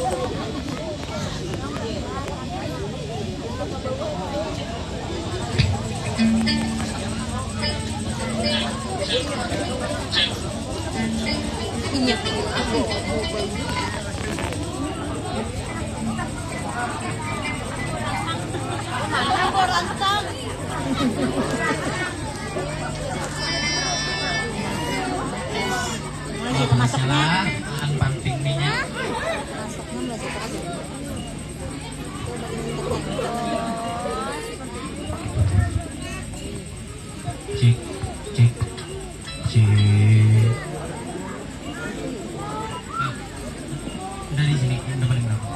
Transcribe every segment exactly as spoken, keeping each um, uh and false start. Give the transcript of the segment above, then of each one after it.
Kalau masalah, ang panting minyak. Cik, cik, cik. Nah, dari sini, yang paling berapa?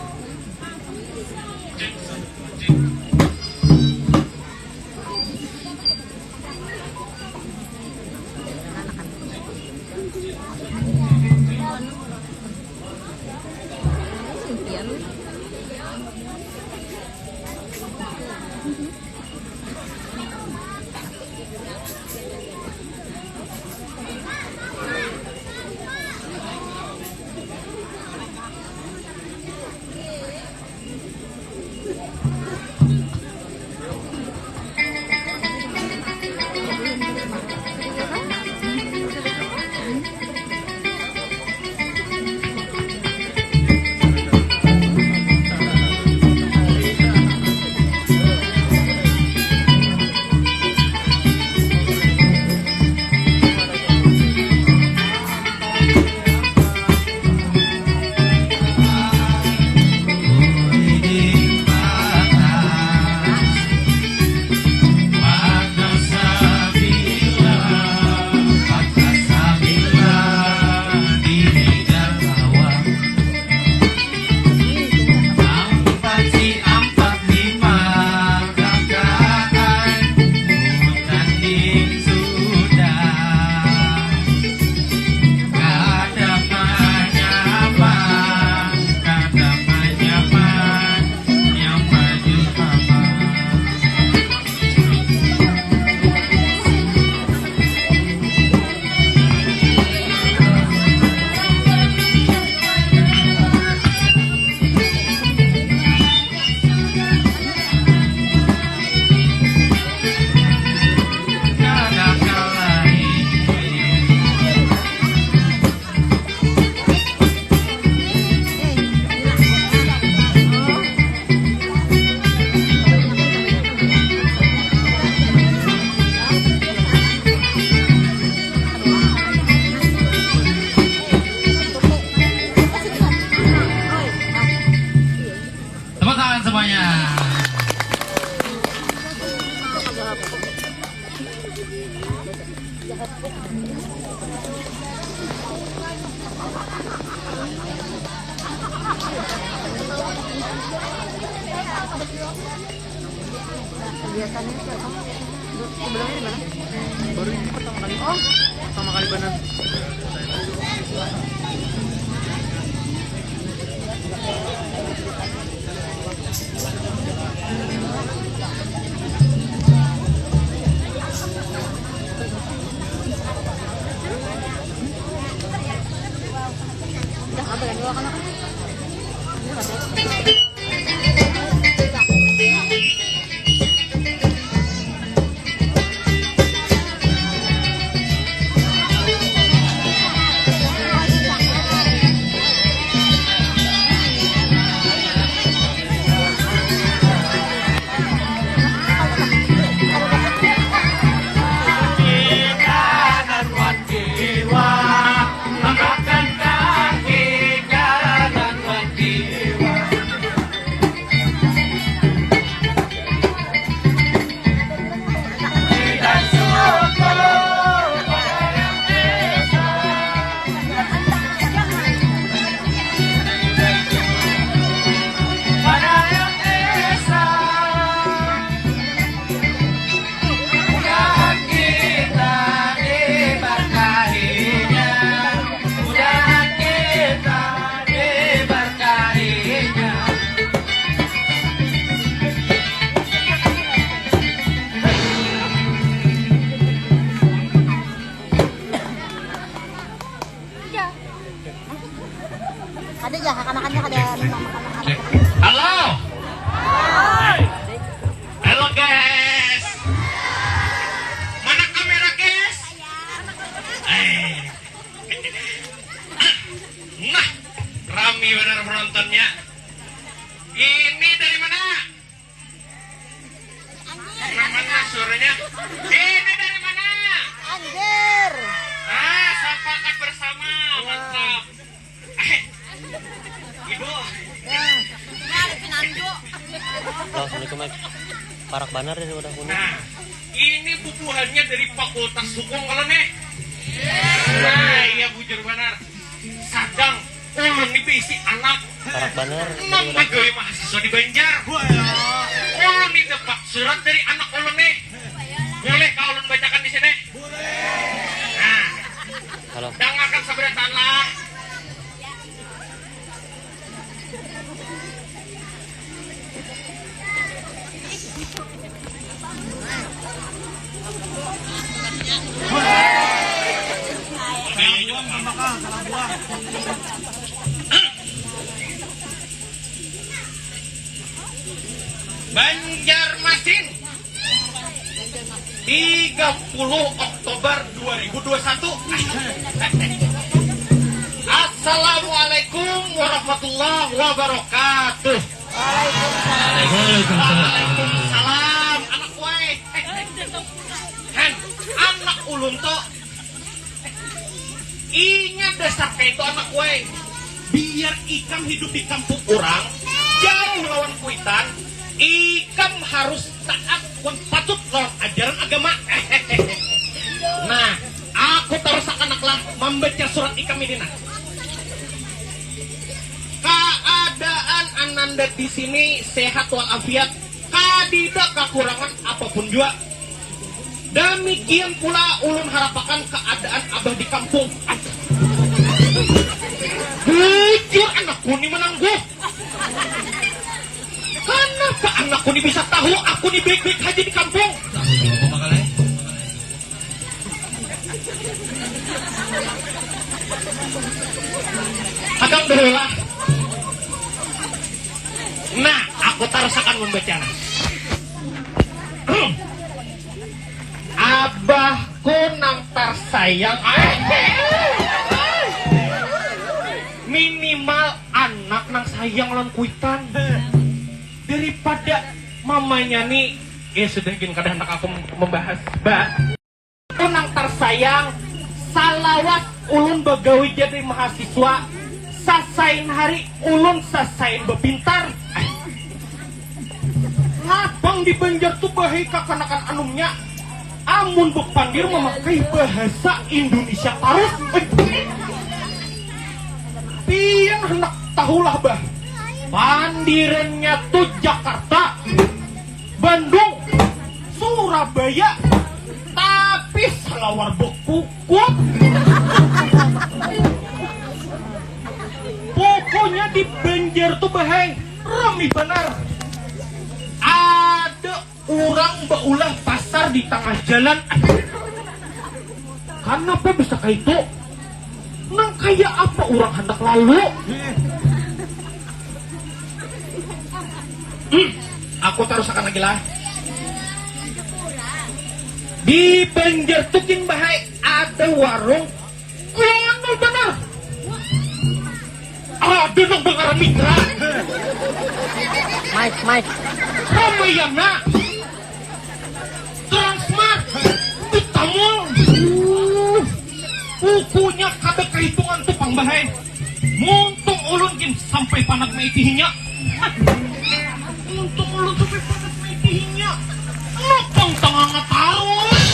Ampat si ampat lima kakaan, tanding sudah. Kada manyaman, kada manyaman, yang maju aman. Tepuk tangan semuanya. Biasanya siapa? Sebelumnya di mana? Baru ini pertama kali. Oh, pertama kali benar. Cek, cek, cek. Halo. Halo, guys. Mana kamera, guys? Eh. Nah, rami benar penontonnya. Ini dari mana? Mana suaranya? Ini dari mana? Anjir. Ah, sepakat bersama. Mantap. Ibu. Assalamualaikum, Mike. Parak banar ya udah kuning. Nah, ini bubuhannya dari Fakultas Hukum kalau nih. Nah, iya bujur banar. Sadang ulun ni beisi anak. Parak banar. Enam pegawai mahasiswa di Banjar. Ulun ni dapat surat dari anak ulun nih. Boleh kah ulun bacakan di sini? Nah, Halo. Dangakan sabarataan lah. Banjarmasin. Tiga puluh Oktober dua ribu dua satu. Assalamualaikum warahmatullahi wabarakatuh. Waalaikumsalam. Waalaikumsalam. Anak wae. Hen, anak ulun to. Inya dasar kaitu anak wae. Biar ikam hidup di kampung urang, jauh lawan kuitan, ikam harus taat wan patut lawan ajaran agama. Nah, aku tarusakan lah mambaca surat ikam ini nah. Kaadaan ananda di sini sehat walafiat, kadida kakurangan apapun jua. Damikian pula ulun harapakan kaadaan abah di kampung. Bujur anakku ni manangguh. Kanapa anakku ni bisa tahu aku ni baik-baik haja di kampung? Hadang dahulu lah. Nah, aku tarusakan mambaca nah. Abahku nang tarsayang. Minimal anak nang sayang lawan kuitan daripada mamanya ni. Ya sudah gin, kada handak aku membahas ba. Abahku nang tarsayang, salawas ulun bagawi jadi mahasiswa, sasain hari ulun sasain bapintar. Labang di Banjar tu bahai kakanakan anumnya amun bapandir mamakai bahasa Indonesia tarus. Pian handak tahulah bah, pandirannya tu Jakarta, Bandung, Surabaya, tapi salawar bakukut. Pokoknya di Banjar tu bahai rami banar. Ada urang baulah pasar di tangah jalan. Kanapa bisa kaitu? Nang kaya apa urang handak lalu? Hmm, aku tarusakan lagi lah. Di Banjar tu gin bahai ada warung Ganal banar. Ada nang bangaran Mitra. Mike, Mike. Ramayana. Transmart. Kutamul. Bukunya kada kahitungan tu pang bahai. Muntung ulun gin sampai panak maitihinya. Muntung ulun sampai panak maitihinya. Lapang tanganga tarus.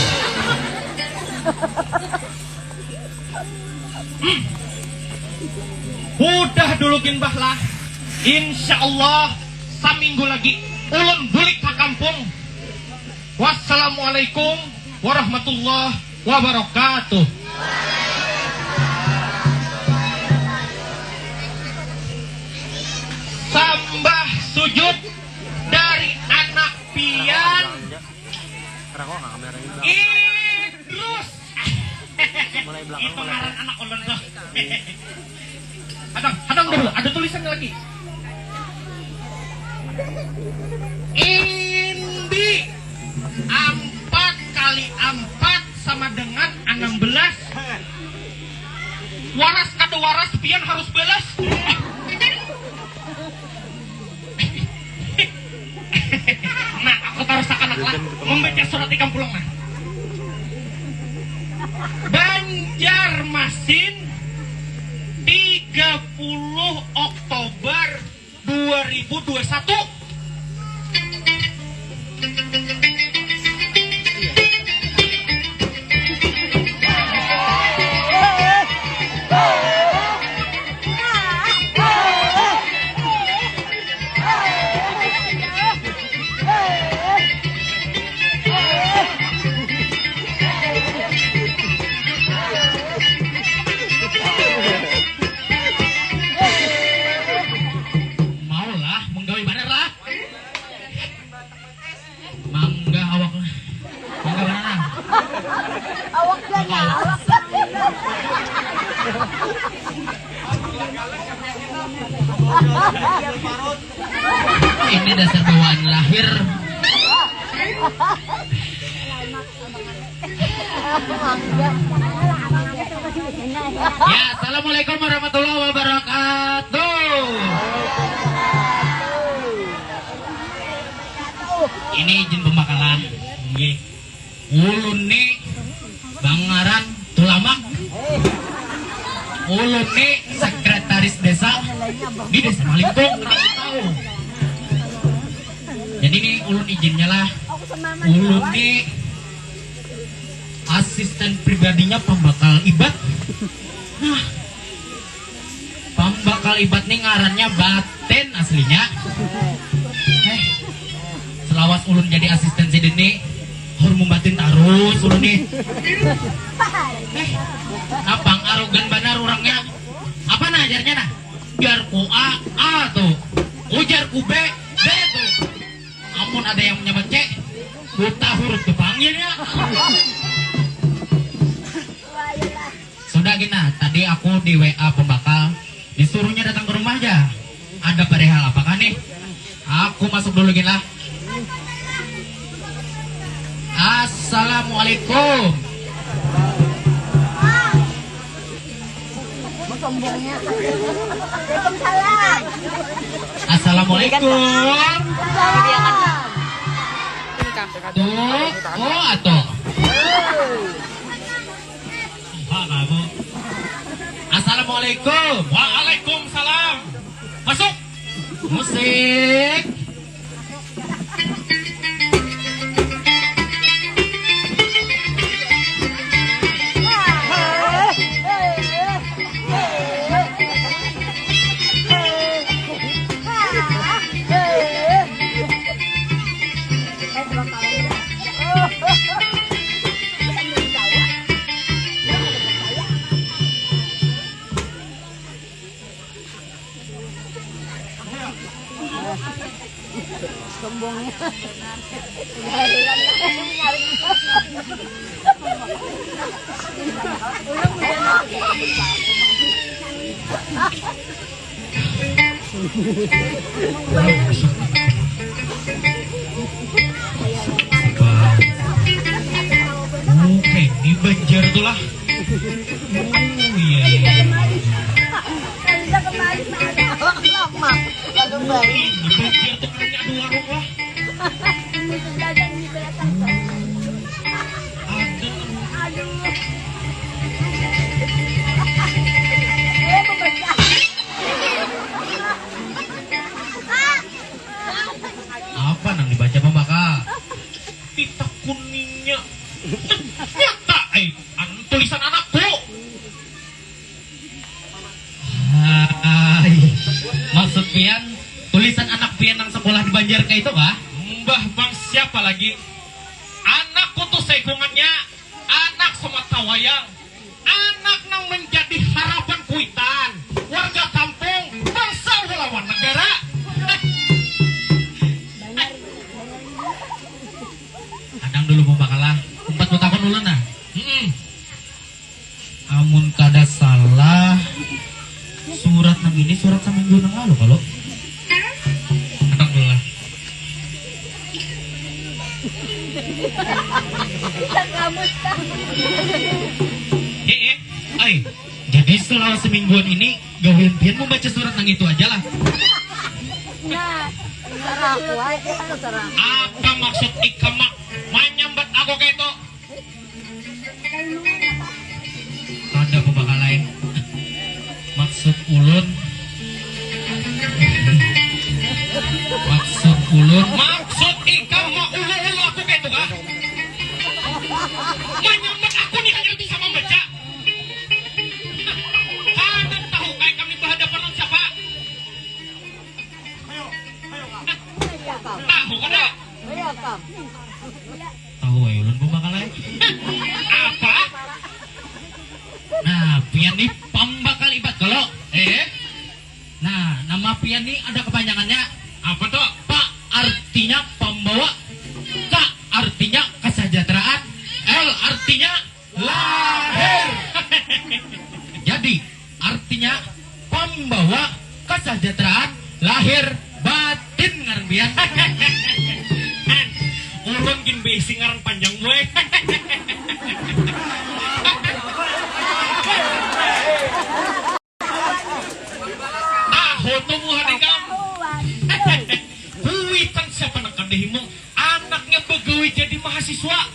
Hmm. Hudah dulu gin bah lah. Insya Allah saminggu lagi ulun bulik ka kampung. Wassalamualaikum warahmatullahi wabarakatuh. Sambah sujud dari anak pian. Idrus. Mulai belakang. Itu ngaran anak ulun tuh. Hadang, hadang dulu, ada tulisannya lagi. Indi, empat kali empat sama dengan enam belas. Waras kada waras, pian harus balas. Nah, aku tarusakan lah membaca surat ikam pulang, nah. Banjarmasin, tiga puluh Oktober dua ribu dua satu. Maulah menggawi banar lah. Mangga awak lah. Mangga banar lah. Awak gana, awak. Ini dasar bawaan lahir. Ya, assalamualaikum warahmatullahi wabarakatuh. Ini izin pembakalan. Nggih. Ulun ni bangaran Tulamak. Ulun ni sekretaris desa di Desa Malingkung, Rantau. Jadi ni ulun izinnya lah. Ulun ni asisten pribadinya pambakal Ibat. Nah, pambakal Ibat ni ngarannya Batin aslinya. Eh, selawas ulun jadi asisten sidin ni, hur membatin tarus ulun ni. Eh, napang arogan banar urangnya. Apa nah ajarnya nah? Ujarku A, A tuh. Ujarku B, B tuh. Amun ada yang menyabat C, buta huruf Jepangnya dia. Sudah gina, tadi aku di W A pembakal, disuruhnya datang ke rumah aja. Ada perihal apakah nih? Aku masuk dulu gina. Assalamualaikum. Sombongnya. Waalaikumsalam. Assalamualaikum. Tuh, oh atau. Apa kamu? Assalamualaikum. Waalaikumsalam. Masuk. Musik. Sombongnya. Oke, di Banjar tuh lah. Oh iya, iya, iya. Kalau udah kemari, ada orang lama. Kalau balik. Di Banjar tuh punya dua warung lah. Ada. Aduh. Eh, pemecah. Apa nang dibaca pambakal? Pita kuningnya. Nyata, eh, anu tulisan anakku. Hai, maksud pian tulisan anak pian nang sekolah di Banjar kayak itu kah? Mbah Bang siapa lagi? Anakku tuh saikungannya, anak semata wayang, anak nang menjadi harapan kuitan, warga kampung, bangsa lawan negara. Kadang dulu pembakalah, umpat betakon ulun nah. Mm-mm. Amun kada salah, surat Eh, eh, ai. Jadi selama semingguan ini gawian pian membaca surat nang itu aja lah. Nah, serah aku aja, serah. Apa maksud ikam, Mak, manyambat aku kayak itu? Kada pembakalai. Maksud ulun, maksud ulun, maksud ikam mau ulu-ulu aku kayak itu kah? Manyambat aku nih hanya bisa membaca. Kada tahu kayak kami berhadapan lawan siapa? Tahu kada? Tahu ai ulun pembakalai. Apa? Nah, pian ni pambakal ibat kalo. Eh? Nah, nama pian ni ada kepanjangannya. Apa tuh? Pa artinya pembawa. Ka artinya kesejahteraan. L artinya lahir. Jadi, artinya pembawa kesejahteraan lahir batin ngaran pian. Ulun gin beisi ngaran panjang, boy. Tahu tuh muha ikam. Kuitan siapa nang kada himung anaknya begawi jadi mahasiswa.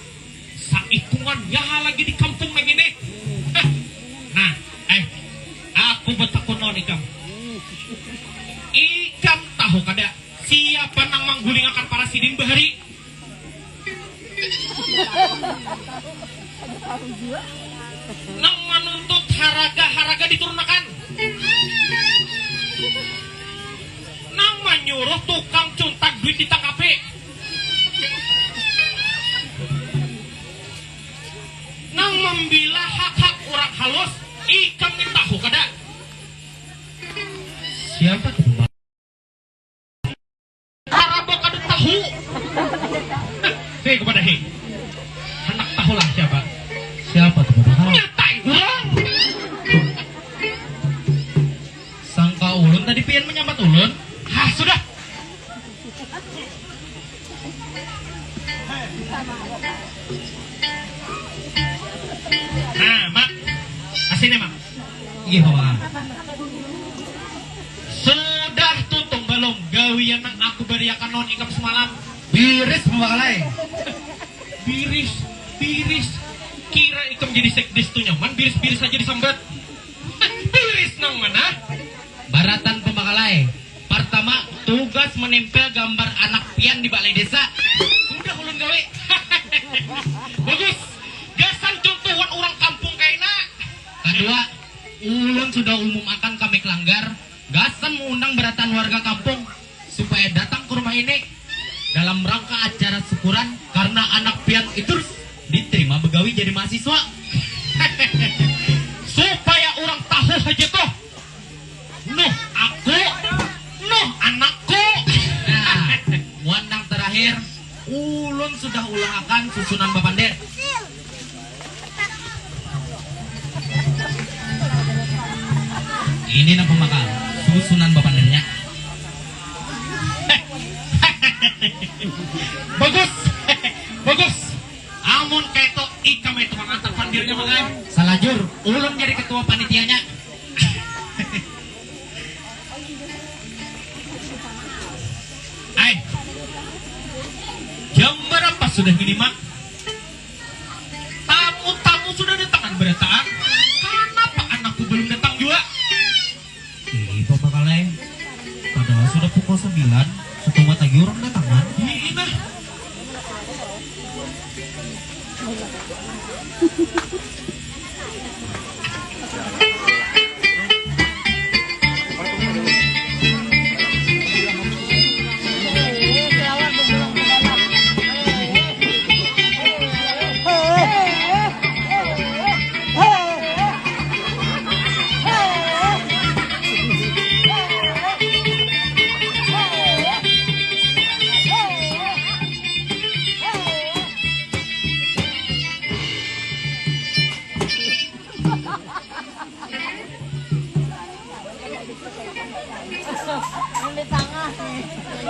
Saikungan ya lagi di kampung nang ini. Nah, eh, aku betakun lawan ikam. Ikam tahu kada siapa nang manggulingakan para sidin bahari? Nang manuntut haraga-haraga diturunakan. Nang manyuruh tukang cuntak duit ditangkapi. Nang mambila hak-hak urang halus, ikam ni tahu kada? Siapa tuh? Araba kada tahu. Hei, kepada hei. Handak tahulah siapa? Siapa tuh, Bapak? Nyatai urang. Sangka ulun tadi pian menyambat ulun. Hah, sudah. Nah, Mak. Kasih nih, Mak. Iya, Pak. Sudah tuntung belum gawian nang aku bariakan lawan ikam semalam? Biris, Pak Kalai. Biris, biris. Kira ikam jadi sekdis tu nyaman, biris-biris aja disambat. Biris nang mana? Baratan pembakalai. Pertama, tugas menempel gambar anak pian di balai desa. Sudah ulun gawe. Bagus. Gasan contohan orang kampung kaina. Kedua, ulun sudah umum akan kami kelanggar. Gasan mengundang baratan warga kampung supaya datang ke rumah ini dalam rangka acara syukuran karena anak pian itu diterima begawi jadi mahasiswa. Supaya orang tahu aja tuh. Nuh aku, nuh anakku. Nah, muan nang terakhir, ulun sudah ulahakan susunan bapander. Ini nang pembakal, susunan bapandernya. Bagus, bagus. Amun kaitu, ikam itu mangantar pandirnya, Mang ai. Salajur, ulun jadi ketua panitianya. Ai, jam berapa sudah ini, Mak? Tamu-tamu sudah datangan berataan. Kenapa anakku belum datang juga? Ih, Papa Kaleng. Padahal sudah pukul sembilan, setumat lagi orang datangan. Ih, nah.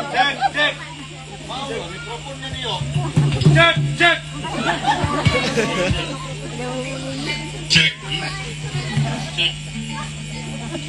Cek, cek. Mau mikrofonnya nih, yo. Cek, cek.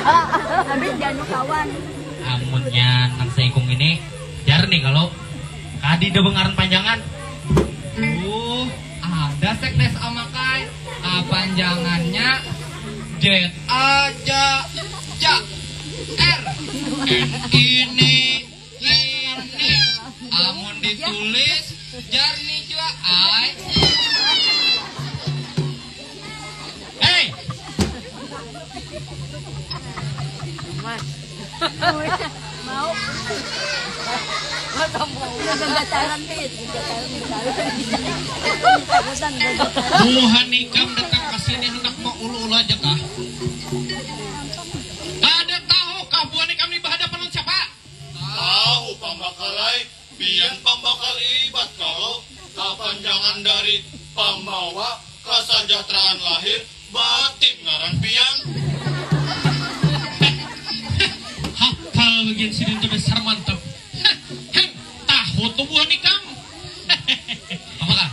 Habis dianu kawan. Amunnya nang saikung ini jar nih kalau kadi ada bengaran panjangan. Uh, ada sekdes amakai. Ah, panjangannya Z A J J R N ini. Ini amun ditulis jar nih jua ai. Hei. Mau. Udah gagacaran, Pit. Gagacaran, gagacaran. Takutan, gagacaran. Buhan ikam datang ke sini hendak mau ulu-ulu aja kah? Kada tahu kah buhan ikam ini berhadapan dengan siapa? Tahu, Pamakalai. Pian pambakal ibat kalo kapanjangan dari pambawa kasajahteraan lahir batin ngaran pian. Hapal bagian sidin tu dasar mantap. Heh, heh, tahu tubuhan ikam. Apa kah?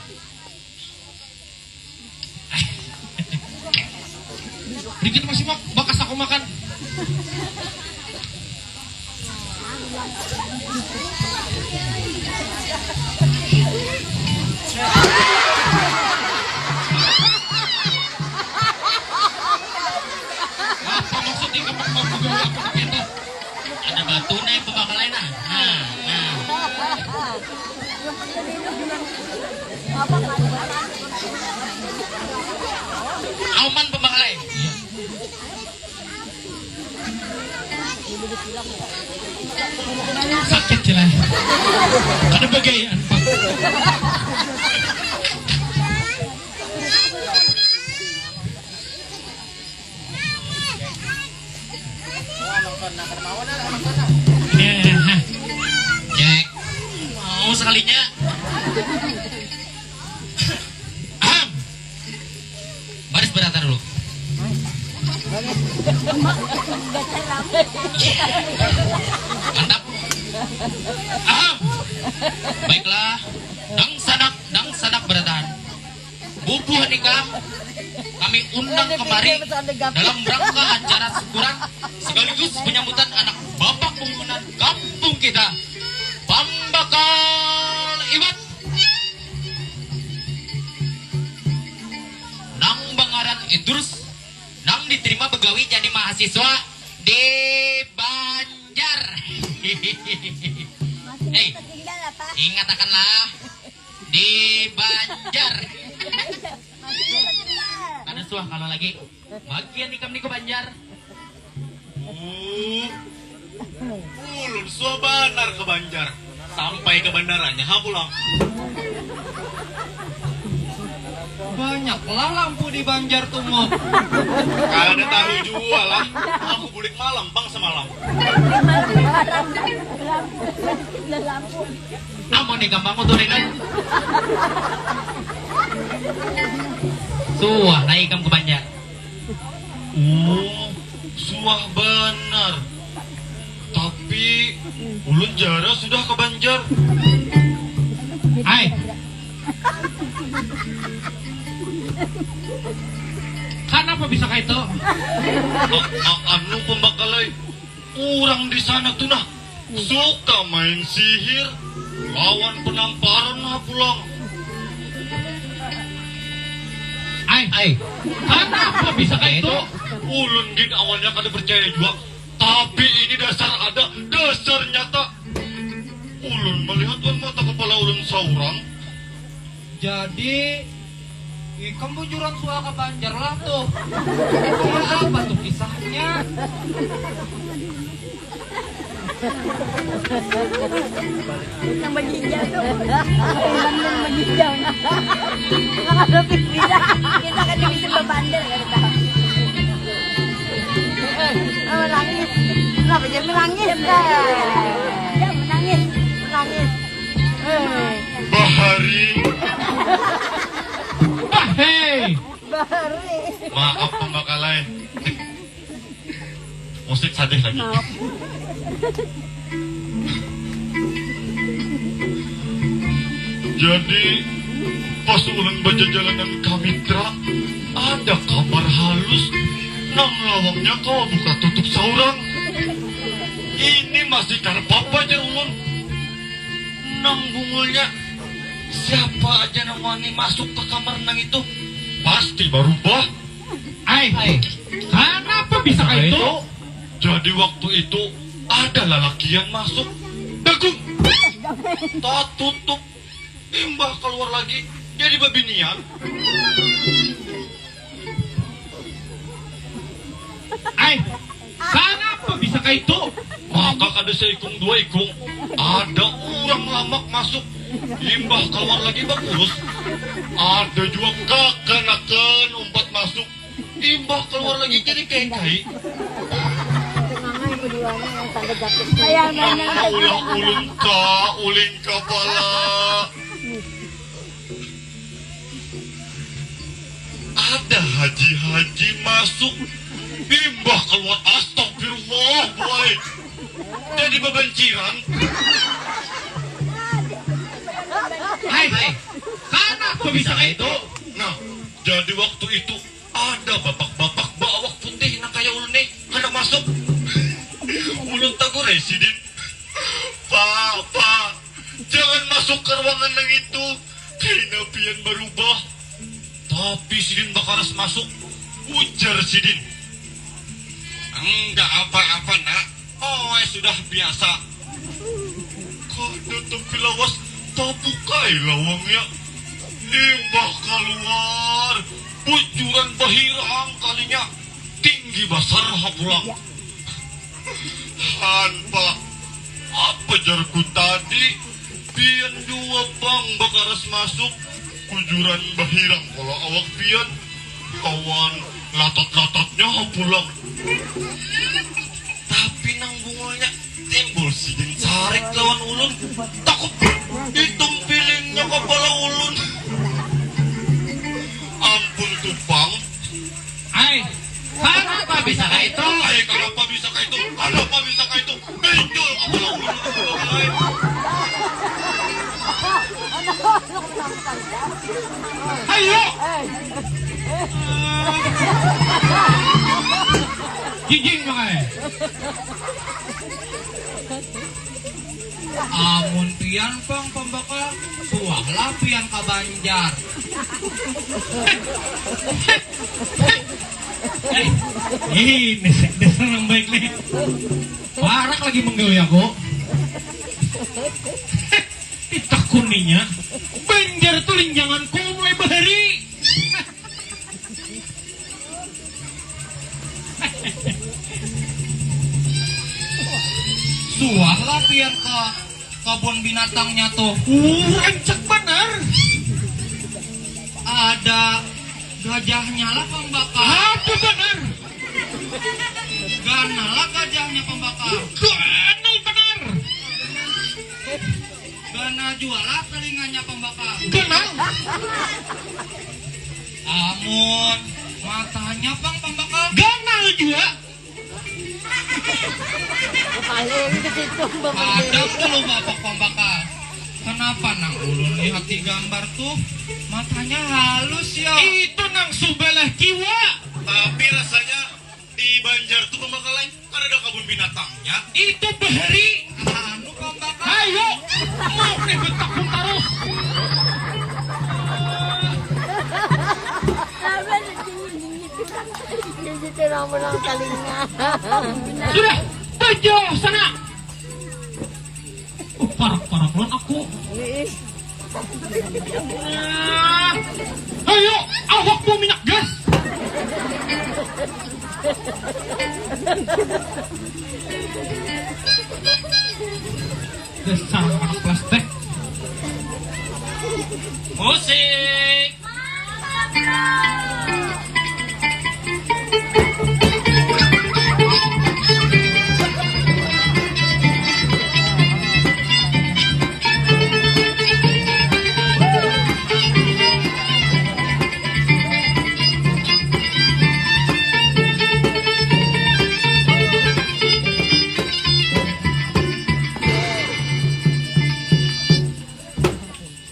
Dikit masih mak, bakas aku makan. Apa maksud ikam mau begawi aku pakai itu? Ada batu nih pembakal lain nah. Nah, nah. Auman pembakal lain. Sakit sih lah. Kada bagayaan pak. Cek. Mau sekalinya. Ahem. Baris berata dulu. Mantap. Ahem. Baiklah. Dang sanak, dang sanak berataan. Bubuhan ikam kami undang kemari dalam rangka acara syukuran sekaligus penyambutan anak bapak pembangunan kampung kita, Pambakal Iwat. Nang bangaran Idrus, nang diterima begawi jadi mahasiswa di Banjar. Hei, ingatakanlah. Di Banjar. Kada suah kalau lagi. Bagian ikam ni ke Banjar. Uh, ulun suah banar ke Banjar. Sampai ke bandaranya ha pulang. Banyaklah lampu di Banjar tu mo. Kada tahu jua lah. Aku bulik malam pang semalam. Amun ikam bangun tuh Rinal. Suah lah ikam ke Banjar. Oh, suah banar. Tapi ulun jara sudah ke Banjar. Ai. Kanapa bisa kaitu? A- a- anu pembakalai. Urang di sana tu nah suka main sihir lawan penamparan nah pulang. Ai, ai, kanapa bisa kaitu? Ulun gin awalnya kada percaya jua, tapi ini dasar ada, dasar nyata. Ulun melihat wan mata kepala ulun saurang. Jadi ikam bujuran suaka Banjar lah tuh. Kaya apa tuh kisahnya? Nang bajinjal tuh. Nang bajinjal. Nang ada pipina. Kita kan bisa babandel ya kita. Oh, menangis. Kenapa jadi menangis? Ya, menangis. Menangis. Bahari. Hei. Bahari. Maaf pembakalai. Musik sadih lagi. Jadi pas ulun bajajalanan ka Mitra, ada kamar halus nang lawangnya kawa buka tutup saurang. Ini masih kada papa jar ulun. Nang bungulnya, siapa aja nang wani masuk ka kamar nang itu pasti barubah. Ai, kanapa bisa kaitu? Jadi waktu itu ada lalakian masuk, dagung, tatutup, imbah kaluar lagi jadi babinian. Ai, kanapa bisa kaitu? Maka kada saikung dua ikung, ada urang lamak masuk, imbah kaluar lagi bakurus. Ada jua kakanakan umpat masuk, imbah kaluar lagi jadi kengkai. Ulah ulun ka, ulin kapala. Ada haji-haji masuk, imbah kaluar, astagfirullah, buai. Jadi babanciran. Hai, hai, kanapa bisa kaya itu? Nah, jadi waktu itu ada bapak-bapak baawak putih nang kaya ulun nih handak masuk. Ulun tagur ai sidin, "Pak, pak, jangan masuk ka ruangan nang itu, kaina pian barubah." Tapi sidin bakaras masuk, ujar sidin, "Enggak apa-apa, Nak. Oh, sudah biasa." Kada tapi lawas tabuka ai lawangnya. Imbah kaluar, bujuran bahirang kalinya, tinggi basar ha pulang. "Han, Pak, apa jarku tadi? Pian jua pang bakaras masuk, bujuran bahirang kalo awak pian, lawan latat-latatnya ha pulang." Tapi nang bungulnya timbul sidin sarik lawan ulun. Takut ditumpilingnya kapala ulun. Ampun tu pang. Ai, kanapa bisa kaitu? Ai, kanapa bisa kaitu? Kanapa bisa kaitu? Benjol kapala ulun, ai. Ayo. Jijing, Bang, ai. Amun pian pang pambakal, suahlah pian ka Banjar. Ih, ih, dasar nang baik nih. Parak lagi menggawi aku. Ditakuninya, Banjar tu linjanganku mulai bahari. Suahlah pian ka kabun binatangnya tuh. Uh, rancak banar. Ada gajahnya lah pambakal. Ada banar. Ganal lah gajahnya pambakal. Ganal banar. Ganal jua lah talinganya pambakal. Ganal. Amun matanya pang pambakal. Ganal jua. Paling ke situ, Bang. Ada puluh bapak pambakal. Kenapa nang ulun lihat di gambar tuh matanya halus ya? Itu nang subalah kiwa. Tapi rasanya di Banjar tuh pambakal lain. Kan ada kabun binatangnya. Itu bahari. Anu pambakal. Ayo. Mau nih betakun terus. Jadi tuh nang menang telinga. Sudah, tujuh sana. Oh, parak-parak lawan aku. Ih. Ah. Ayo, awakmu minyak gas. Dasar anak plastik. Musik.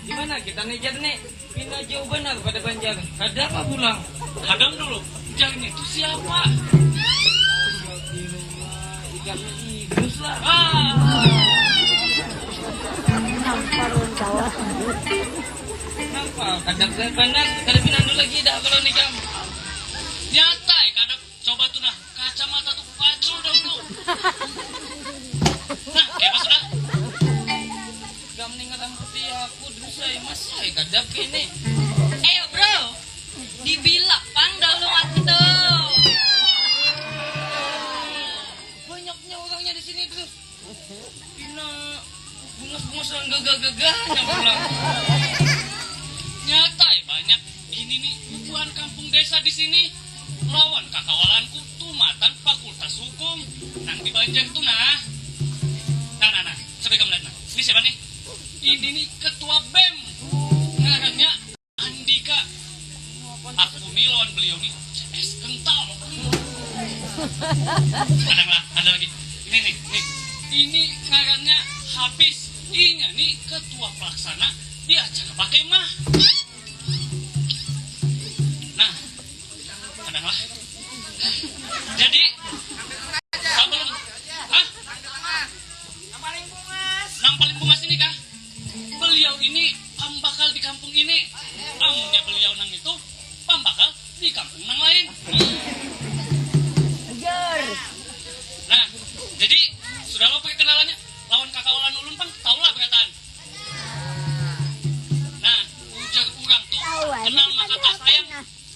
Di mana kita nih, Jar, nih? Pina jauh banar pada Banjar. Kada apa pulang? Hadang dulu. Jar, itu siapa? Astagfirullah, ikan idus lah. Ah. Nampar lawan kawan. Kenapa? Kada banar. Kada pinandu lagi dah kalau nikam. Nyatai, kada. Coba tuh nah, kacamata tuh pacul dahulu. Nah, kayak apa sudah? Gam nih ngeramputi aku, terus saya mas, saya kadap ini. Ayo, bro, dibilak pang dahulu mati tuh. Banyaknya orangnya di sini terus. Pina bungas-bungas nang gagah-gagahnya pulang. Nyata ai banyak ini nih bubuhan kampung desa di sini lawan kakawalanku tumatan Fakultas Hukum nang di Ganjar tu nah. Nah, nah, nah. Coba ikam lihat nah. Ini siapa nih? Ini nih ketua bem. Ngarannya Andika. Aku nih lawan beliau nih es kental. Ada lah, ada lagi. Ini nih, nih. Ini ngarannya Hafiz. Inya nih ketua pelaksana di acara pakai mah. Nah, kadang lah. Jadi, sebelum, hah? Nang paling bungas ini kah? Beliau ini pambakal di kampung ini. Amunnya beliau nang itu, pambakal di kampung nang lain. Nah, jadi sudah lo pakai kenalannya lawan kakawalan ulun pang, tahu lah berataan. Nah, ujar urang tuh, kenal maka tak sayang.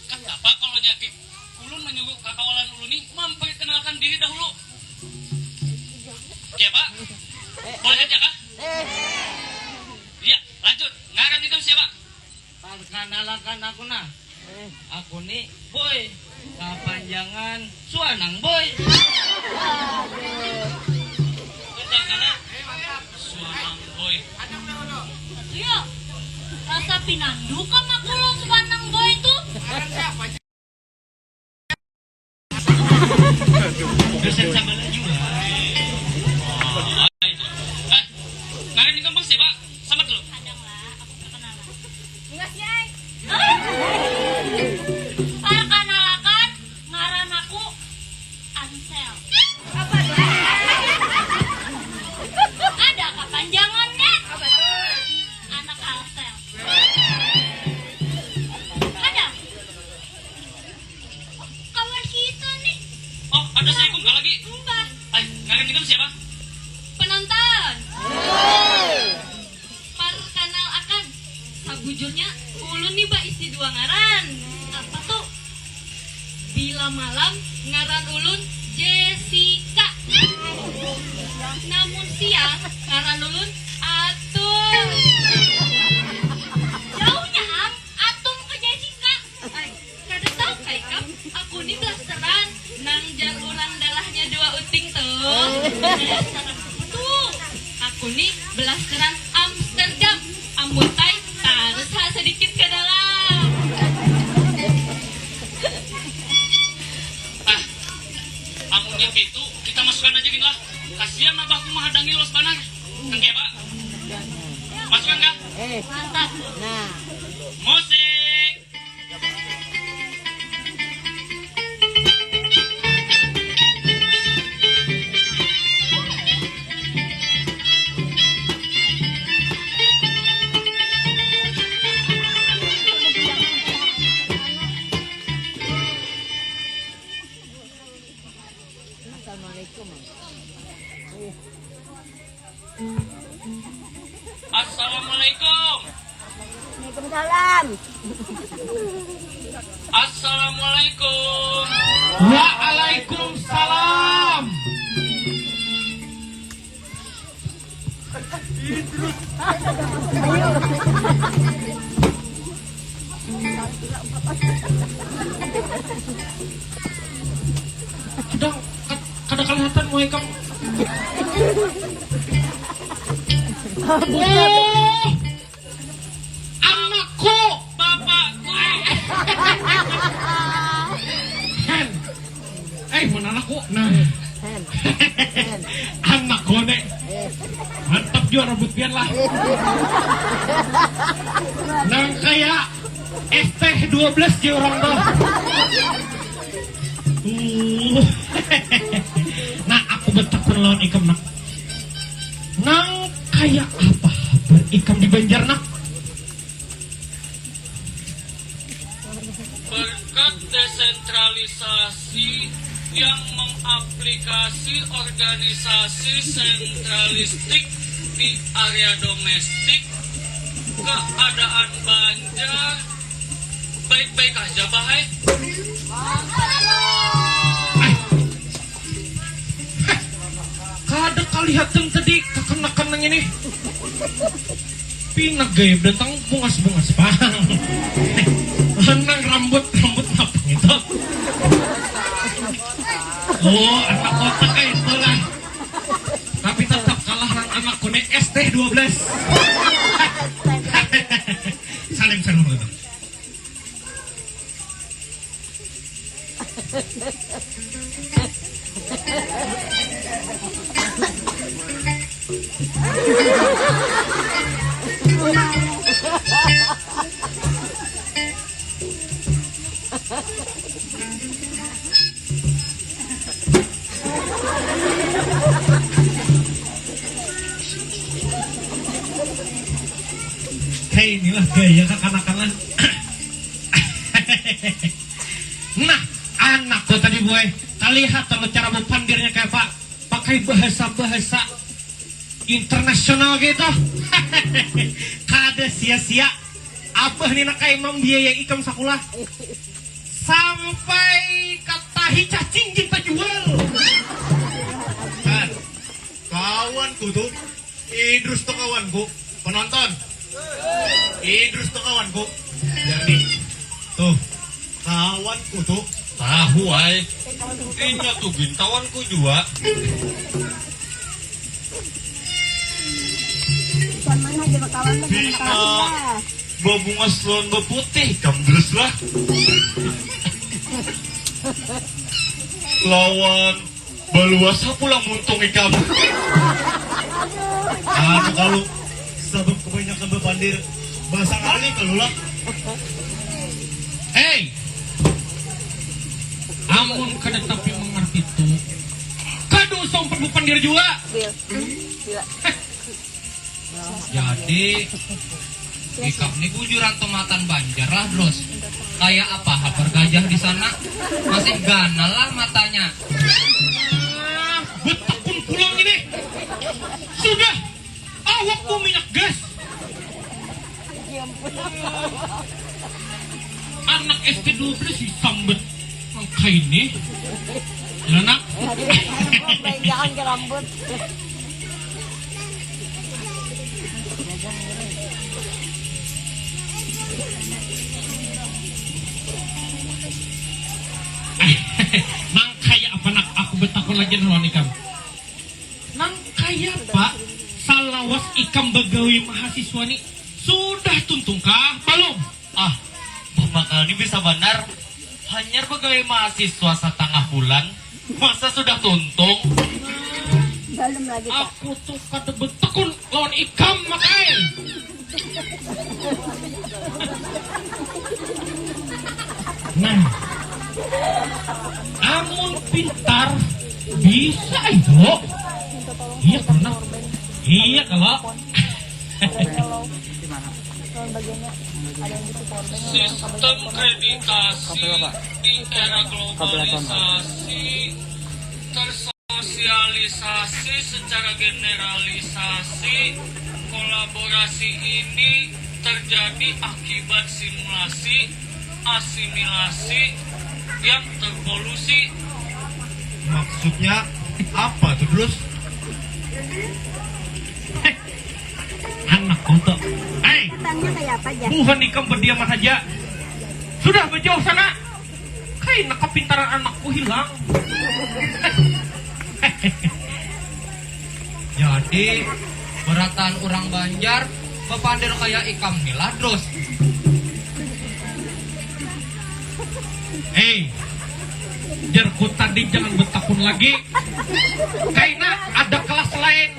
Kan apa kalau nyakit? Ulun menyuruh kakawalan ulun nih memperkenalkan diri dahulu. Oke, Pak? Boleh aja kah? Iya, lanjut. Ngaran itu siapa? Perkenalkan aku nah. Aku ni Boy, kapanjangan Suanang Boy. Suanang Boy. Iya, rasa pinandu kam aku lo Suanang Boy tu. Dosen sabelah juga. Eh, ngaran ikam pang siapa? Sambat dulu. Hadang lah, aku perkenalan. Bungas, Yai. Perkenalkan, ngaran aku Ansel. Apa tuh? Ada kapanjangannya. Apa tuh? Anak Alsel. Ada. Kawan kita nih. Oh, ada si Ikung lagi. Mbah. Ay, ngaran ikam siapa? Penonton. Perkenal akan. Sabujurnya, ulun nih baisi dua ngaran. Apa tuh? Bila malam, ngaran ulun Jessica. Namun siang, ngaran ulun Atul. Jauhnya am, Atul ke Jessica. Kada tahu kah ikam, aku ni blasteran, nang jar urang darahnya dua uting tuh. Tuh, aku ni blasteran Amsterdam, amun tai tarus ha sedikit ke dalam. Ah, amunnya pitu, kita masukkan aja gini lah. Kasihan abahku mahadangi los banar. Oke, Pak. Masukkan kah? Eh, mantap. Nah. Musik. Assalamualaikum. Assalamualaikum. Waalaikumsalam. Assalamualaikum. Waalaikumsalam. Kadang, kad-, kada kalihatan muha ikam. Oh, anakku, bapakku. Hen. Eh, mun anakku. Nah. Hen. Hen. Anakku nih. Eh. Mantap jua rambut pian lah. Nang kaya S T dua belas jar urang tuh. Uh. Nah, aku batakun lawan ikam, Nak. Nang kaya apa habar ikam di Banjar, Nak? Berkat desentralisasi yang mengaplikasi organisasi sentralistik di area domestik, keadaan Banjar baik-baik aja, Bah, ai. Ai. Kada kalihatan tadi kakanakan nang ini. Pina gaya datang bungas-bungas pang. Nang rambut, rambut apa gitu? Oh, anak kotak kayak itulah. Yang saya ngomong itu. Hei, inilah gaya kakanakan lah. Nah, anak tuh tadi, boy. Kalihat tuh cara bapandirnya kayak apa. Pakai bahasa-bahasa internasional gitu. Kada sia-sia. Abah nih nak kayak membiayai ikam sekolah. Sampai katahi cacing kita jual. Kan, kawanku tuh. Idrus tuh kawanku. Penonton. Idrus tuh kawanku. Jadi, tuh, kawanku tuh. Tahu, ai. Inya tuh gin kawanku jua. Cuman aja bakawan tuh. Bina babungas lawan baputih, kam terus lah. Lawan baluasa pulang muntung ikam. Anu kalu, sabab kebanyakan bapandir bahasa ngalih kalu lah. Hei, amun kada tapi mengerti tu, kada usah umpat bapandir jua. Bil. Bila. Jadi, ikam ni bujuran tumatan Banjar lah, Drus. Kayak apa habar gajah di sana? Masih ganal lah matanya. Ah, betekun pulang ini. Sudah, awakku minyak gas. Anak S D dua belas disambat nang kaini. Lah, nak. Jangan ke rambut. Nang kaya apa, nak? Aku betakun lagi lawan ikam. Nang kaya apa salawas ikam bagawi mahasiswa ni sudah tuntung kah? Balum? Ah, Pamakal ni bisa banar. Hanyar bagawi mahasiswa satangah bulan, masa sudah tuntung? Balum lagi, Pak. Aku tuh kada betekun lawan ikam, Mak ai. Nah, amun pintar bisa itu. Iya pernah. Iya kalau. Sistem kreditasi di era globalisasi, tersosialisasi secara generalisasi, kolaborasi ini terjadi akibat simulasi asimilasi yang terpolusi. Maksudnya apa tuh, Drus? Anak untuk. Hei, tanya kayak apa aja? Buhan ikam berdiaman saja. Sudah, berjauh sana. Kaina kapintaran anakku hilang. Jadi, berataan urang Banjar, bapandir kaya ikam ni lah, Drus. Hei, jarku tadi jangan betakun lagi. Kaina ada kelas lain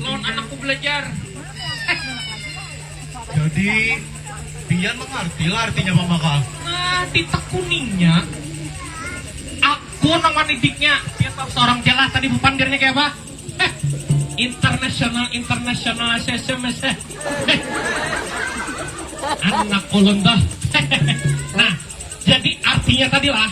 lawan anakku belajar. Jadi, pian mengerti lah artinya Pamakal? Nah, ditekuninya. Aku nang mandidiknya. Pian tahu seorang ja lah tadi bapandirnya kayak apa? Heh, internasional, internasional, S M S, eh. Heh. Anak ulun tuh. Nah, jadi artinya tadi lah.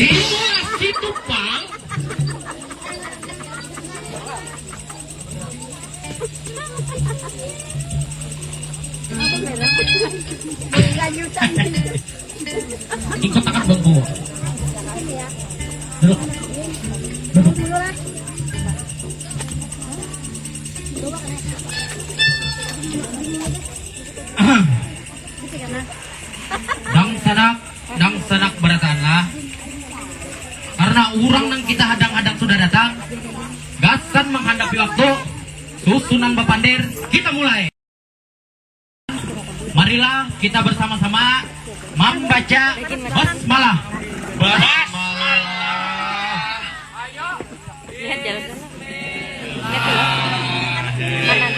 Simulasi tu pang. Ikut akan bangku. Duduk. Duduk. Ahem. Dang sanak, dang sanak barataan lah. Karena urang nang kita hadang-hadang sudah datang, gasan menghadapi waktu, susunan bapandir, kita mulai. Marilah kita bersama-sama membaca basmalah. Basmalah. Lihat jalan sana. Lihat dulu. Kanan.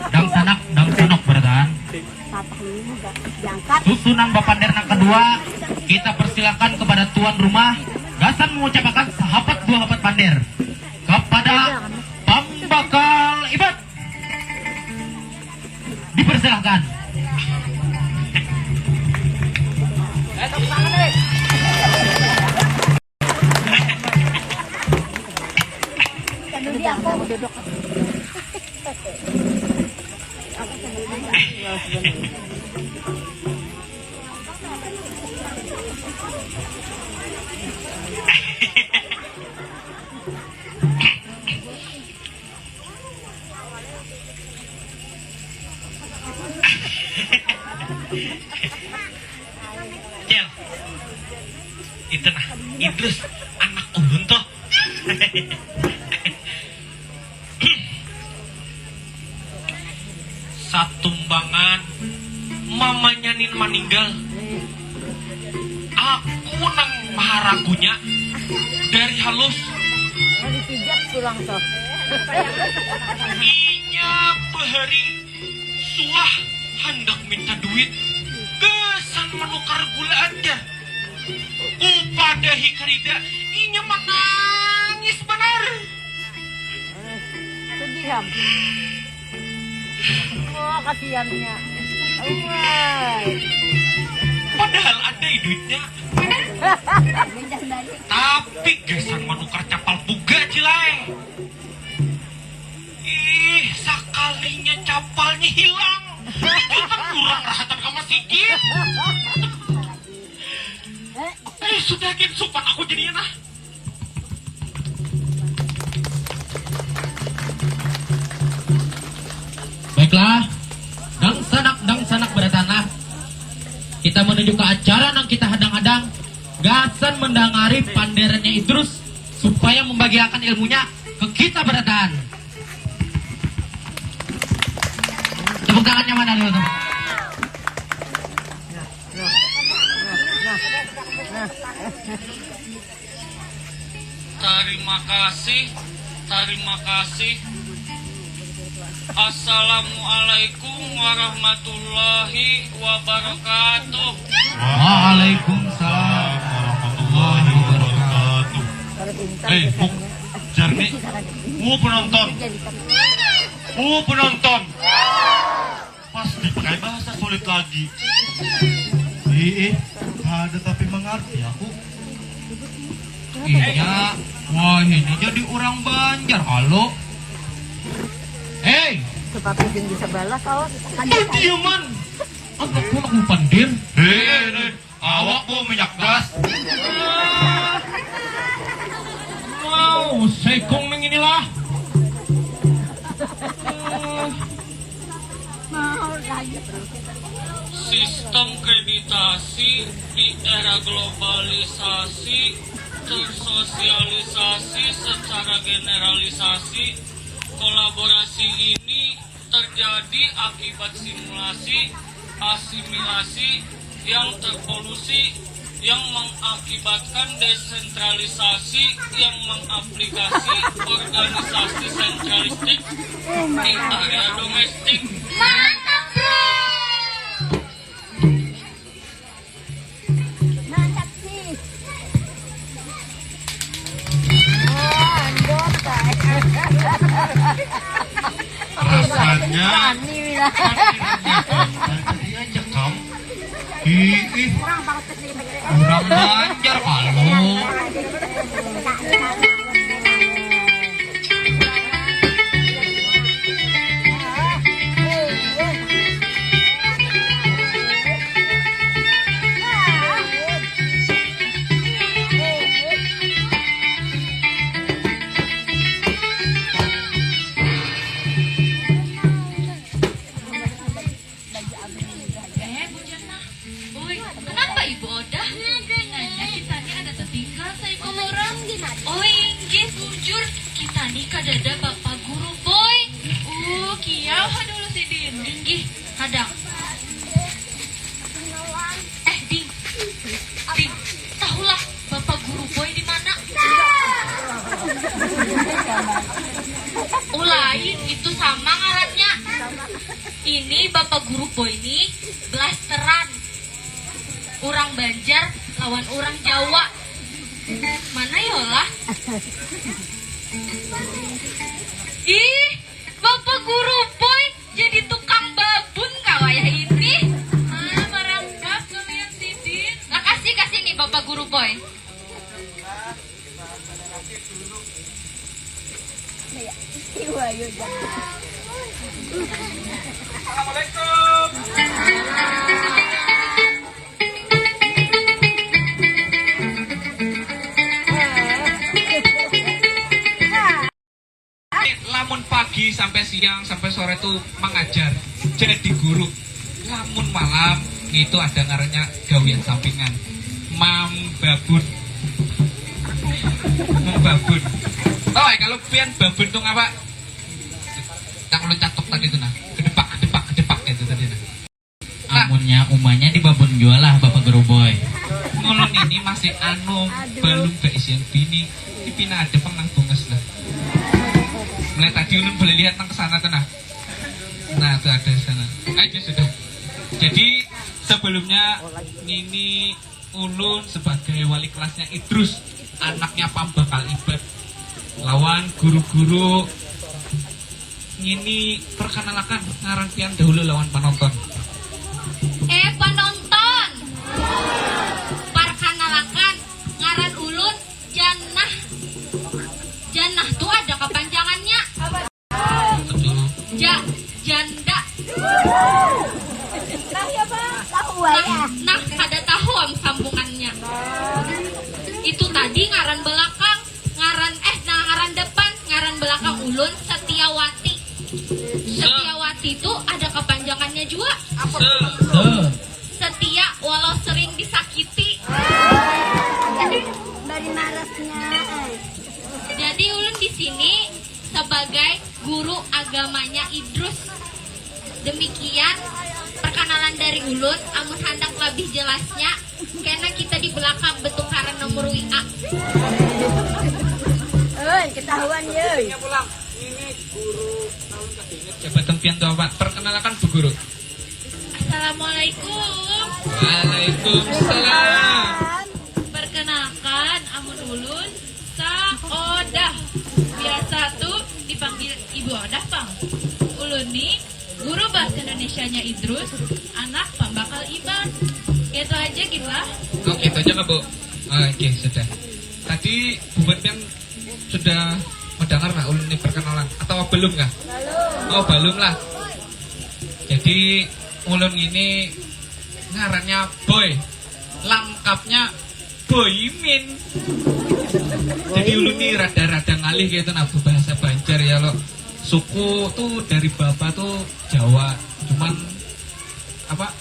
Dangsanak, dangsanok barataan. Susunan bapandir nang kedua, kita persilakan kepada tuan rumah gasan mengucapakan sahapat dua hapat pandir kepada pambakal ibat. Dipersilakan. Cel, itu nah, Idrus, anak ulun tuh. Satumbangan mamanya nin maninggal. Aku nang maharagunya dari halus. Nah, dipijat pulang tuh. Inya bahari suah handak minta duit gasan manukar gula aja. Kupadahi karida, inya manangis banar. Sedih ham. Wah, kasihannya. Wah. Padahal ada duitnya. Tapi gasan manukar capal puga, Cilai. Ih, sakalinya capalnya hilang. Itu kan kurang rahatan ka masigit. Eh, sudah gin supan aku jadinya nah. Baiklah, dangsanak, dangsanak baratanah. Kita menuju ke acara nang kita hadang-hadang. Gasan mendangari panderannya Idrus supaya membagiakan ilmunya ke kita barataan. Tepuk tangannya mana dulu tuh? Tarima kasih, tarima kasih. Assalamualaikum warahmatullahi wabarakatuh. Waalaikumsalam warahmatullahi wabarakatuh. Hei, Buk, jar ni, mu penonton. Mu penonton. Pas dipakai bahasa sulit lagi. Iih, kada tapi mangarti aku. Inya, wah ini jadi urang Banjar kalo. Hei! Sepatu sing di sebelah kawan. Badiaman! Anakku aku pandir. Hei, hei, hei. Awak bau minyak gas. Mau sekong nang inilah. Sistem kreditasi di era globalisasi, tersosialisasi secara generalisasi, kolaborasi ini terjadi akibat simulasi, asimilasi yang terpolusi, yang mengakibatkan desentralisasi, yang mengaplikasi organisasi sentralistik di area domestik. Mantap, Bro! Mantap sih. Oh, andut, Pak. Rasanya. Rani, Mila. Tadi aja kam. Ih, ih. Kurang banget kesini. Urang Banjar kalo. Eh, bujang nah. Oi, kenapa Ibu Odah? Nanya kita ni ada tetinggal saikung urang. Oh, inggih, bujur. Kita ni kadada Bapak Guru Boy. Uh, kiau ha dulu sidin. Inggih, kadang. Eh, Ding. Ding, tahulah Bapak Guru Boy di mana? Oh, lain, itu sama ngarannya. Ini Bapak Guru Boy ini blasteran. Urang Banjar lawan urang Jawa. Mana yolah? Ih, Bapak Guru Boy jadi tukang babun kah wayah ini? Ah, marambab gawian sidin. Lakasi ka sini, Bapak Guru Boy. Lamun pagi sampai siang sampai sore tuh mengajar, jadi guru. Lamun malam itu ada ngarannya gawian sampingan, mambabun. Mambabun. Oh, kalau pian babun tuh ngapa? Yang lu catok tadi tuh nah, kedepak kedepak kedepak itu tadi nah. Amunnya umanya di babun jua lah Bapak Guru Boy. Ngulun ini masih anu, balum baisian bini. Ini pina ada pang nang bungas lah. Mulai tadi ulun boleh lihat nang kesana tuh nah. Nah, tuh ada di sana. Aja sudah. Jadi sebelumnya ngini ulun sebagai wali kelasnya Idrus, anaknya pambakal ibad, lawan guru-guru ngini, perkenalakan ngaran pian dahulu lawan panonton. Eh, panonton, perkenalakan ngaran ulun Jannah. Jannah tuh ada kepanjangannya. Betul. Ja, janda. Tahu ya, Bang? Tahu ya. Nah, kada tahu am sambungannya. Itu tadi ngaran belakang, ngaran eh nah ngaran depan, ngaran belakang ulun Setiawati. Setiawati itu ada kepanjangannya juga. Se- Setia walau sering disakiti. Bari marasnya. Jadi ulun di sini sebagai guru agamanya Idrus. Demikian perkenalan dari ulun. Amun handak labih jelasnya, kena kita di belakang betukaran nomor W A. Oi, ketahuan yoi. Jabatan pian tuh apa? Perkenalkan Bu Guru. Assalamualaikum. Waalaikumsalam. Perkenalkan, amun ulun Saodah. Biasa tuh dipanggil Ibu Odah pang. Ulun ni guru bahasa Indonesianya Idrus, anak pambakal Iban. Itu aja gin lah. Oh, gitu aja kah, Bu? Oh, oke, sudah. Tadi bubuhan pian sudah mendengar nah ulun ini perkenalan atau belum kah? Oh, belum lah. Jadi ulun ini ngarannya Boy, lengkapnya Boymin. Jadi ulun ini rada-rada ngalih gitu nah bahasa Banjar ya lo. Suku tuh dari bapak tuh Jawa, cuman apa,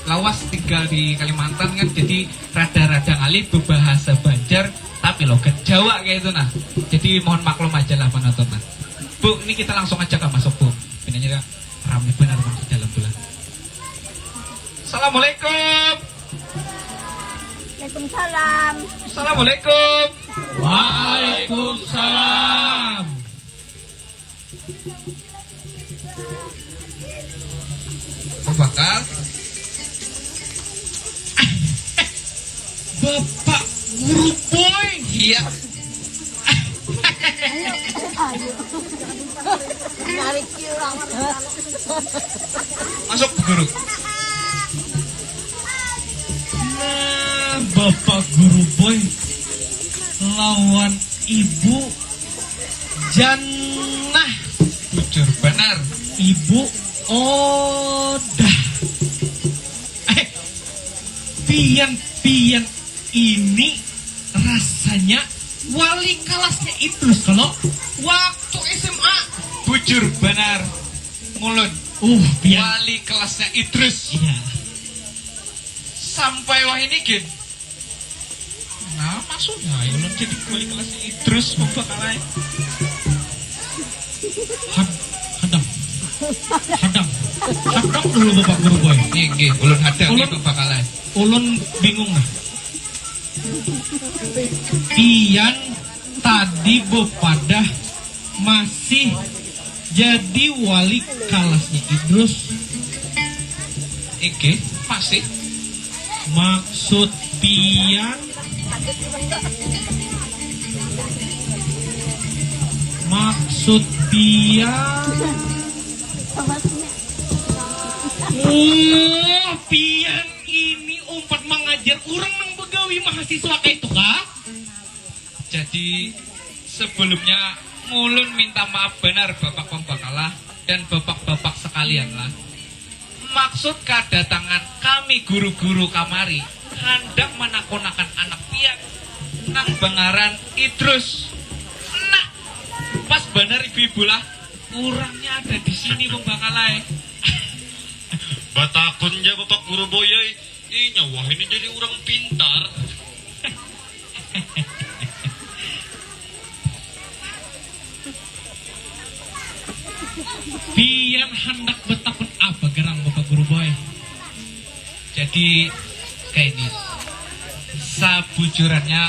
lawas tinggal di Kalimantan kan, jadi rada-rada ngalih bebahasa Banjar tapi logat Jawa kayak itu nah. Jadi mohon maklum aja lah penonton nah. Bu, ini kita langsung aja kah masuk, Bu? Pinanya rame benar kan di dalam bulan. Assalamualaikum. Waalaikumsalam. Assalamualaikum. Waalaikumsalam. Apakah Bapak Guru Boy. Iya. Ayo. Narik kilang. Masuk, Bu Guru. Nah, Bapak Guru Boy lawan Ibu Jannah. Bujur benar. Ibu Odah. Eh, pian-pian ini rasanya wali kelasnya Idrus kalau waktu S M A. Bujur benar. Ngulun. Uh, biar. Wali kelasnya Idrus. Iya. Sampai wah ini gin. Nah, maksudnya ulun jadi wali kelasnya Idrus, pembakalai. Had-, hadang. Hadang. Hadang dulu, Bapak Guru Boy. Nggih, nggih, ulun hadang. Ulun, nggih, pembakalai. Ulun bingung nah. Pian tadi bepadah masih jadi wali kalasnya Idrus. Oke, masih. Maksud pian, maksud pian. Oh, pian ini umpat mengajar orang nang begawi mahasiswa kayak itu kah? Jadi, sebelumnya ngulun minta maaf benar Bapak Pembakalah dan Bapak-bapak sekalian lah. Maksud kedatangan kami guru-guru kamari handak menakunakan anak pian nang bangaran Idrus. Nah, pas benar ibu-ibu lah, urangnya ada di sini Pembakalai. Batakun ja Bapak Guru Boyai, inya wah ini jadi urang pintar. Pian handak betakun apa gerang Bapak Guru Boy? Jadi kayak ini, sabujurannya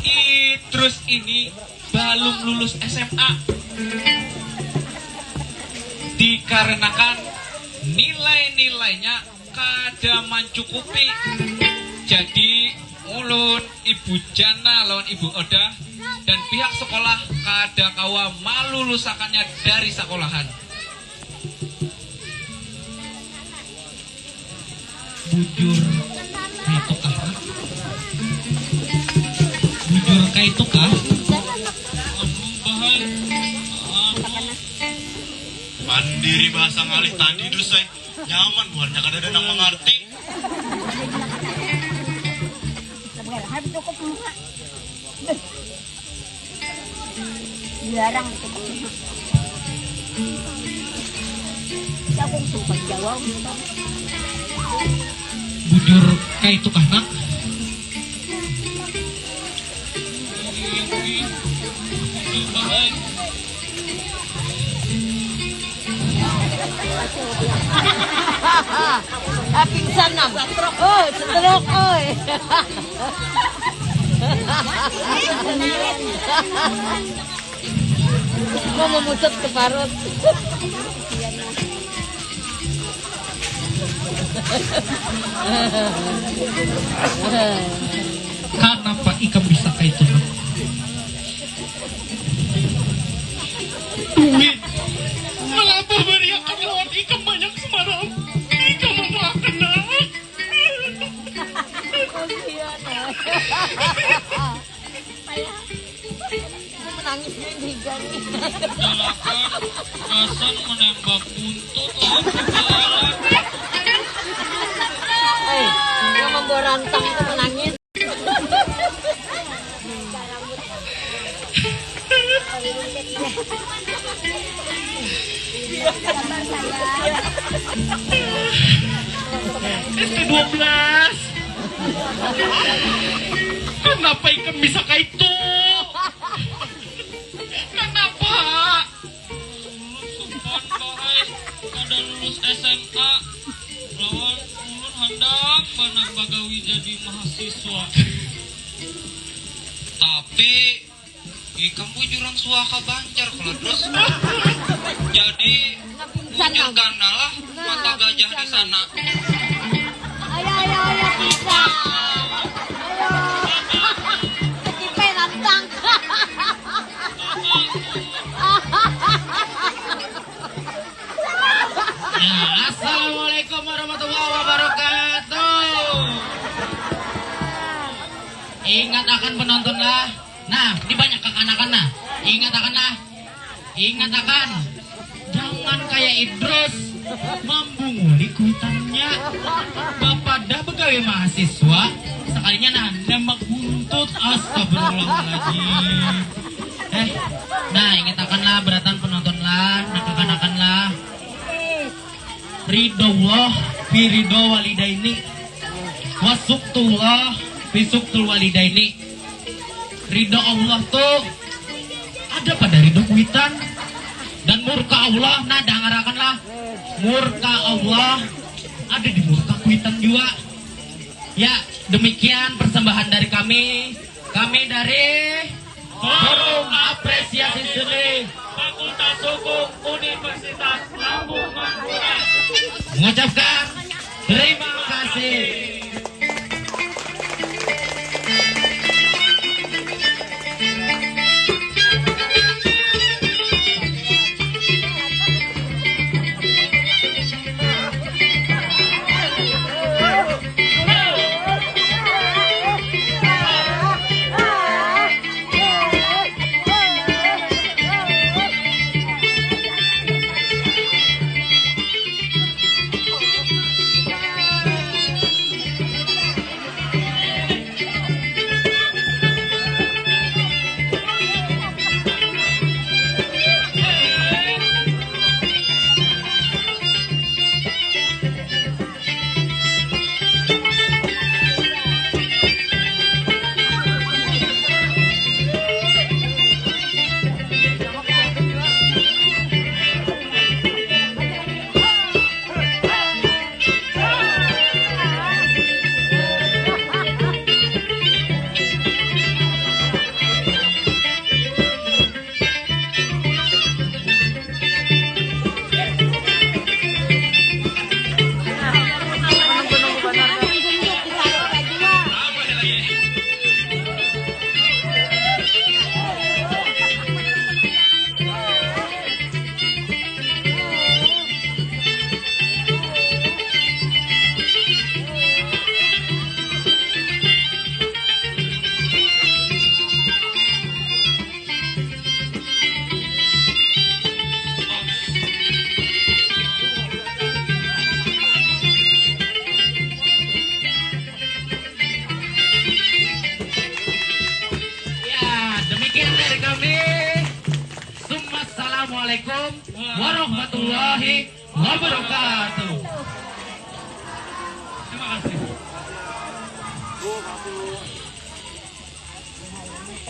Idrus ini balum lulus S M A dikarenakan nilai-nilainya kada mancukupi. Jadi ulun, Ibu Jana lawan Ibu Oda dan pihak sekolah kada kawa malulusakannya dari sekolahan. Bujur kaitu kah? Bujur kaitu kah? Anu, bahai. Anu. Pandiri bahasa ngalih tadi, Drus ai. Nyaman buhannya, kada ada nang mangarti. Jarang itu. Aku sumpah jawab. Bujur kaitu kah, Nak? Ah, pingsan, Nam. Oh, stroke, oi. Mau memucut ke parut. Kanapa ikam bisa kaitu, Nak? Duit. Mengapa bariakan lawan ikam banyak semalam? Ikam memakan, Nak. Menangisnya di gang. Jalakan gasan menembak buntut lawan pembelaan. Eh, yang membawa rantang itu menangis. S T dua belas. Kenapa ikam bisa kaitu? Kenapa? Ulun supan, bahai, kada lulus S M A. Lawan ulun handak banar bagawi jadi mahasiswa. Tapi ikam bujur urang suaka Banjar kalo terus. Jadi bujur ganalah mata gajah di sana. Ayo, ayo, ayo, bisa. Ayo. Sekipe lantang. Nah, assalamualaikum warahmatullahi wabarakatuh. Ingat akan penonton lah. Nah, ini banyak kekanakan nah. Ingat akan lah. Ingat akan. Jangan kayak Idrus membunguli kuitannya. Bapadah begawi mahasiswa, sekalinya nah nembak buntut. Astagfirullahaladzim. Eh, nah, ingat akan lah, beratan penonton lah, nah, kekanakan lah. Ridho Allah fi ridho walidaini, wa suktullah fi suktul walidaini. Ridho Allah tu ada pada ridho kuitan, dan murka Allah, nah, dangarakanlah, murka Allah ada di murka kuitan jua. Ya, demikian persembahan dari kami. Kami dari Forum Apresiasi Seni Fakultas Hukum Universitas Lambung Mangkurat mengucapkan terima kasih. Ya, demikian dari kami. Summa assalamualaikum warahmatullahi wabarakatuh. Terima kasih.